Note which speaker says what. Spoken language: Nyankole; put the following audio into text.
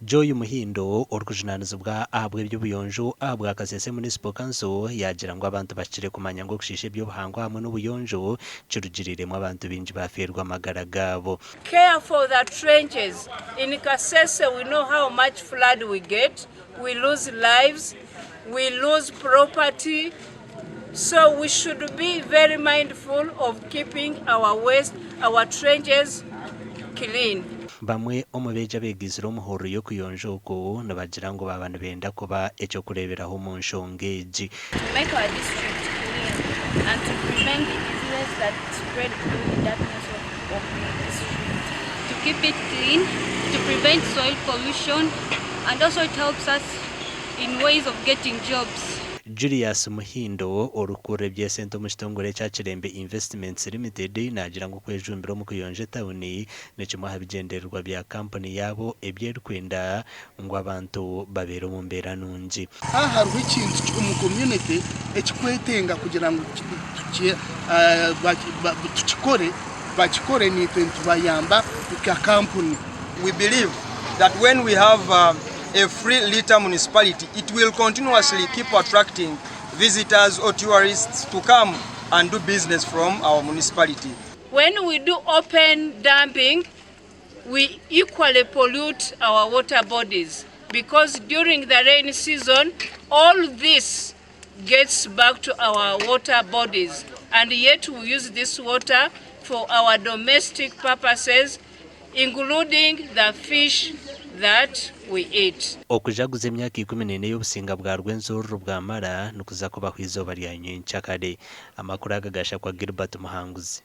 Speaker 1: Joy Muhindo, orikujunaanizibwa ahabw'eby'obuyonjo ahabwa Kasese Municipal Council yaagira ngu abantu bahikire kumanya ngu okushiisha eby'obuhangwa hamwe n'obuyonjo kirugiriiremu abantu baingi baafeerwa amagara gaabo.
Speaker 2: Care for the trenches in Kasese we know how much flood we get, we lose lives, we lose property so we should be very mindful of keeping our waste, our trenches clean.
Speaker 1: Bamwe omu beegi abeegaitsire omu hururu y'okuyonja oku nibagira ngu baaba nibenda kuba eky'okureeberaho omu nshonga egi.
Speaker 3: To make our district clean and to prevent the diseases that spread through the darkness of, of the district. To keep it clean, to prevent soil pollution and also it helps us in ways of getting jobs.
Speaker 1: Julius Muhindo, orikukurira eby'esente omu kitongore ekya Kirembe Investments Limited naagira ngu okwejumbira omu kuyonja etauni ni kimwe aha bigyendererwa bya kampuni yaabo ebi erikwenda ngu abantu babeere omu mbeera nungi.
Speaker 4: Haaba hariho ekintu omu community ekikwetenga kugira ngu tukikore, bakikore naitwe nitubayamba nka kampuni.
Speaker 5: We believe that when we have a free litter municipality, it will continuously keep attracting visitors or tourists to come and do business from our municipality.
Speaker 2: When we do open dumping, we equally pollute our water bodies because during the rain season, all this gets back to our water bodies and yet we use this water for our domestic purposes including the fish that we eat.
Speaker 1: Okujaguza emyaka 14 ey'obusinga bwa Rwenzururu bwamara nikuza kubaho eizooba rya nyencakare. Amakuru aga gashakwa Gilbert Muhanguzi.